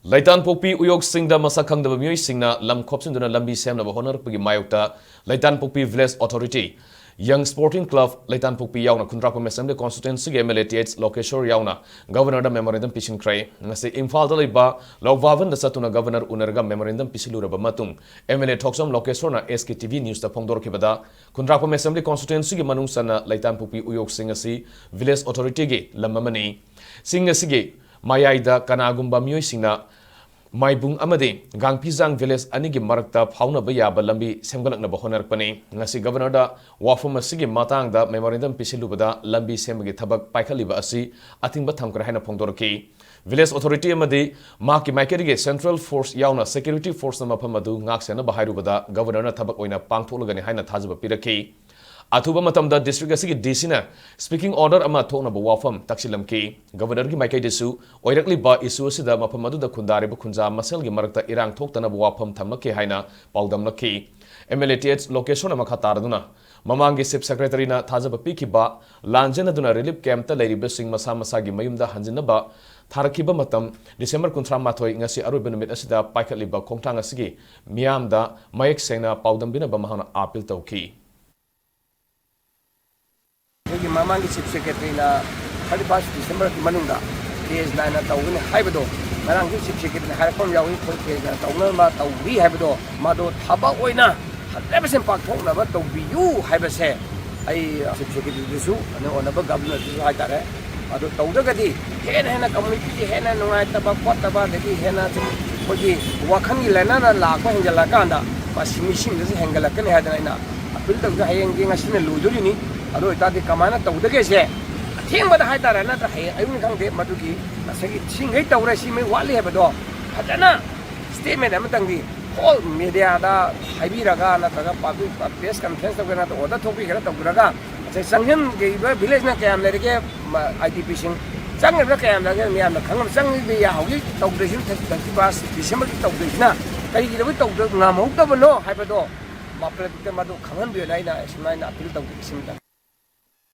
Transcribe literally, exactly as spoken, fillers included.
ꯂꯩꯇꯥꯟꯄꯣꯛꯄꯤ ꯎꯌꯣꯛꯁꯤꯡꯗ ꯃꯁꯛ ꯈꯪꯗꯕ ꯃꯤꯑꯣꯏꯁꯤꯡꯅ ꯂꯝ ꯈꯣꯞꯆꯤꯟꯗꯨꯅ ꯂꯝꯕꯤ ꯁꯦꯝꯅꯕ ꯍꯣꯠꯅꯔꯛꯄꯒꯤ ꯃꯥꯌꯣꯛꯇ ꯂꯩꯇꯥꯟꯄꯣꯛꯄꯤ Village Authority, Young Sporting Club, ꯂꯩꯇꯥꯟꯄꯣꯛꯄꯤ ꯌꯥꯎꯅ ꯈꯨꯟꯗ꯭ꯔꯥꯛꯄꯝ Assembly Constituencyꯒꯤ M L A T H ꯂꯣꯀꯦꯁꯣꯔ ꯌꯥꯎꯅ Governorꯗ memorandum ꯄꯤꯁꯤꯟꯈ꯭ꯔꯦ꯫ ꯉꯁꯤ ꯏꯝꯐꯥꯜꯗ ꯂꯩꯕ ꯂꯧ ꯚꯕꯟꯗ ꯆꯠꯇꯨꯅ Governor ꯎꯅꯔꯒ memorandum ꯄꯤꯁꯤꯜꯂꯨꯔꯕ ꯃꯇꯨꯡ, M L A Thokchom ꯂꯣꯀꯦꯁꯣꯔꯅ S K T V Newsꯇ ꯐꯣꯡꯗꯣꯔꯛꯈꯤꯕꯗ, Khundrakpam Assembly Constituencyꯒꯤ ꯃꯅꯨꯡ ꯆꯟꯅ ꯂꯩꯇꯥꯟꯄꯣꯛꯄꯤ ꯎꯌꯣꯛꯁꯤꯡ ꯑꯁꯤ Village Authorityꯒꯤ ꯂꯝ ꯑꯃꯅꯤ꯫ ꯆꯤꯡ ꯑꯁꯤꯒꯤ ꯃꯌꯥꯏꯗ ꯀꯅꯥꯒꯨꯝꯕ ꯃꯤꯑꯣꯏꯁꯤꯡꯅ ꯃꯥꯏꯕꯨꯡ ꯑꯃꯗꯤ ꯒꯥꯡꯐꯤꯖꯥꯡ village ꯑꯅꯤꯒꯤ ꯃꯔꯛꯇ ꯐꯥꯎꯅꯕ ꯌꯥꯕ ꯂꯝꯕꯤ ꯁꯦꯝꯒꯠꯂꯛꯅꯕ ꯍꯣꯠꯅꯔꯛꯄꯅꯤ꯫ ꯉꯁꯤ Governorꯗ ꯋꯥꯐꯝ ꯑꯁꯤꯒꯤ ꯃꯇꯥꯡꯗ memorandum ꯄꯤꯁꯤꯜꯂꯨꯕꯗ ꯂꯝꯕꯤ ꯁꯦꯝꯕꯒꯤ ꯊꯕꯛ ꯄꯥꯏꯈꯠꯂꯤꯕ ꯑꯁꯤ ꯑꯊꯤꯡꯕ ꯊꯝꯈ꯭ꯔꯦ ꯍꯥꯏꯅ ꯐꯣꯡꯗꯣꯔꯛꯈꯤ꯫ Village Authority ꯑꯃꯗꯤ ꯃꯍꯥꯛꯀꯤ ꯃꯥꯏꯀꯩꯗꯒꯤ Central Force ꯌꯥꯎꯅ security forceꯅ ꯃꯐꯝ ꯑꯗꯨ ꯉꯥꯛ ꯁꯦꯟꯅꯕ ꯍꯥꯏꯔꯨꯕꯗ Governorꯅ ꯊꯕꯛ ꯑꯣꯏꯅ ꯄꯥꯡꯊꯣꯛꯂꯒꯅꯤ ꯍꯥꯏꯅ ꯊꯥꯖꯕ ꯄꯤꯔꯛꯈꯤ꯫ ꯑꯊꯨꯕ ꯃꯇꯝꯗ district ꯑꯁꯤꯒꯤ D Cꯅ speaking order ꯑꯃ ꯊꯣꯛꯅꯕ ꯋꯥꯐꯝ ꯇꯛꯁꯤꯜꯂꯝꯈꯤ꯫ Governorꯒꯤ ꯃꯥꯏꯀꯩꯗꯁꯨ ꯑꯣꯏꯔꯛꯂꯤꯕ issue ꯑꯁꯤꯗ ꯃꯐꯝ ꯑꯗꯨꯗ ꯈꯨꯟꯗꯥꯔꯤꯕ ꯈꯨꯟꯖꯥ ꯃꯁꯦꯜꯒꯤ ꯃꯔꯛꯇ ꯏꯔꯥꯡ ꯊꯣꯛꯇꯅꯕ ꯋꯥꯐꯝ ꯊꯝꯂꯛꯈꯤ ꯍꯥꯏꯅ ꯄꯥꯎꯗꯝꯂꯛꯈꯤ꯫ M L A T H ꯂꯣꯀꯦꯁꯣꯔꯅ ꯃꯈꯥ ꯇꯥꯔꯗꯨꯅ ꯃꯃꯥꯡꯒꯤ Chief Secretaryꯅ ꯊꯥꯖꯕ ꯄꯤꯈꯤꯕ ꯂꯥꯟꯖꯦꯟꯅꯗꯨꯅ relief campꯇ ꯂꯩꯔꯤꯕꯁꯤꯡ ꯃꯁꯥ ꯃꯁꯥꯒꯤ ꯃꯌꯨꯝꯗ ꯍꯟꯖꯤꯟꯅꯕ ꯊꯥꯔꯛꯈꯤꯕ ꯃꯇꯝ December ꯀꯨꯟꯊ꯭ꯔꯥ ꯃꯥꯊꯣꯏ, ꯉꯁꯤ ꯑꯔꯣꯏꯕ ꯅꯨꯃꯤꯠ ꯑꯁꯤꯗ ꯄꯥꯏꯈꯠꯂꯤꯕ ꯈꯣꯡꯊꯥꯡ ꯑꯁꯤꯒꯤ ꯃꯤꯌꯥꯝꯗ ꯃꯌꯦꯛ ꯁꯦꯡꯅ ꯄꯥꯎꯗꯝꯕꯤꯅꯕ ꯃꯍꯥꯛꯅ appeal ꯇꯧꯈꯤ꯫ ꯑꯩꯈꯣꯏꯒꯤ ꯃꯃꯥꯡꯒꯤ Chief Secretaryꯅ thirty first Decemberꯒꯤ ꯃꯅꯨꯡꯗ case ꯅꯥꯏꯅ ꯇꯧꯒꯅꯤ ꯍꯥꯏꯕꯗꯣ, ꯉꯔꯥꯡꯁꯨ Chief Secretaryꯅ ꯍꯥꯏꯔꯛꯄ ꯑꯃ ꯌꯥꯎꯏ, ꯑꯩꯈꯣꯏ case ꯅꯥꯏꯅ ꯇꯧꯅꯕ ꯇꯧꯔꯤ ꯍꯥꯏꯕꯗꯣ, ꯃꯗꯣ ꯊꯕꯛ ꯑꯣꯏꯅ hundred percent ꯄꯥꯡꯊꯣꯛꯅꯕ ꯇꯧꯕꯤꯌꯨ ꯍꯥꯏꯕꯁꯦ ꯑꯩ Chief Secretaryꯗꯁꯨ, ꯑꯗꯩ ꯑꯣꯅꯔꯦꯕꯜ Governorꯗꯁꯨ ꯍꯥꯏꯇꯥꯔꯦ, ꯑꯗꯨ ꯇꯧꯗ꯭ꯔꯒꯗꯤ ꯍꯦꯟꯅ ꯍꯦꯟꯅ communityꯁꯦ ꯍꯦꯟꯅ ꯅꯨꯡꯉꯥꯏꯇꯕ ꯈꯣꯠꯇꯕ, ꯑꯗꯒꯤ ꯍꯦꯟꯅ ꯁꯨꯝ ꯑꯩꯈꯣꯏꯒꯤ ꯋꯥꯈꯜꯒꯤ ꯂꯥꯏꯅꯥꯅ ꯂꯥꯛꯄ ꯍꯦꯟꯖꯜꯂꯛꯑꯀꯥꯟꯗ ꯃꯁꯤ ꯃꯤꯁꯤꯡꯗꯁꯨ ꯍꯦꯟꯒꯠꯂꯛꯀꯅꯤ ꯍꯥꯏꯗꯅ ꯑꯩꯅ appeal ꯇꯧꯖ-, ꯍꯌꯦꯡꯗꯤ, ꯉꯁꯤꯅ ꯂꯣꯏꯗꯣꯔꯤꯅꯤ꯫ ꯑꯗꯨ ꯑꯣꯏꯇꯥꯔꯗꯤ ꯀꯃꯥꯏꯅ ꯇꯧꯗꯒꯦꯁꯦ, ꯑꯊꯦꯡꯕꯗ ꯍꯥꯏꯇꯥꯔꯦ, ꯅꯠꯇ꯭ꯔ ꯍꯌꯦꯡ ꯑꯌꯨꯛꯅꯤ ꯈꯪꯗꯦ, ꯃꯗꯨꯒꯤ ꯉꯁꯥꯏꯒꯤ ꯁꯤꯡꯈꯩ ꯇꯧꯔꯦ, ꯁꯤꯃꯩ ꯋꯥꯠꯂꯤ ꯍꯥꯏꯕꯗꯣ ꯐꯖꯅ statement ꯑꯃꯇꯪꯗꯤ whole mediaꯗ ꯍꯥꯏꯕꯤꯔꯒ, ꯅꯠꯇ꯭ꯔꯒ public press conference ꯇꯧꯒꯦꯔꯥ, ꯅꯠꯇ꯭ꯔꯒ order ꯊꯣꯛꯄꯤꯒꯦꯔꯥ ꯇꯧꯕꯤꯔꯒ, ꯉꯁꯥꯏ ꯆꯪꯁꯤꯟꯈꯤꯕ villageꯅ ꯀꯌꯥꯝ ꯂꯩꯔꯤꯒꯦ, ꯃ-, IDPꯁꯤꯡ ꯆꯪꯉꯤꯕ꯭ꯔꯥ ꯀꯌꯥꯝ ꯂꯩꯔꯤꯒꯦ ꯃꯌꯥꯝꯅ ꯈꯪꯉꯝ-, ꯆꯪꯉꯤꯕ ꯌꯥ-, ꯍꯧꯖꯤꯛ ꯇꯧꯗ꯭ꯔꯤꯁꯤꯅ thirty first Decemberꯒꯤ ꯇꯧꯗ꯭ꯔꯤꯁꯤꯅ ꯀꯔꯤꯒꯤꯗꯃꯛ ꯇꯧꯗ-, ꯉꯝꯍꯧꯗꯕꯅꯣ ꯍꯥꯏꯕꯗꯣ publicꯇ ꯃꯗꯨ ꯈꯪꯍꯟꯕꯤꯌꯨꯅ ꯑꯩꯅ ꯁꯨꯃꯥꯏꯅ appeal ꯇꯧꯖꯔꯤꯁꯤꯅꯤ꯫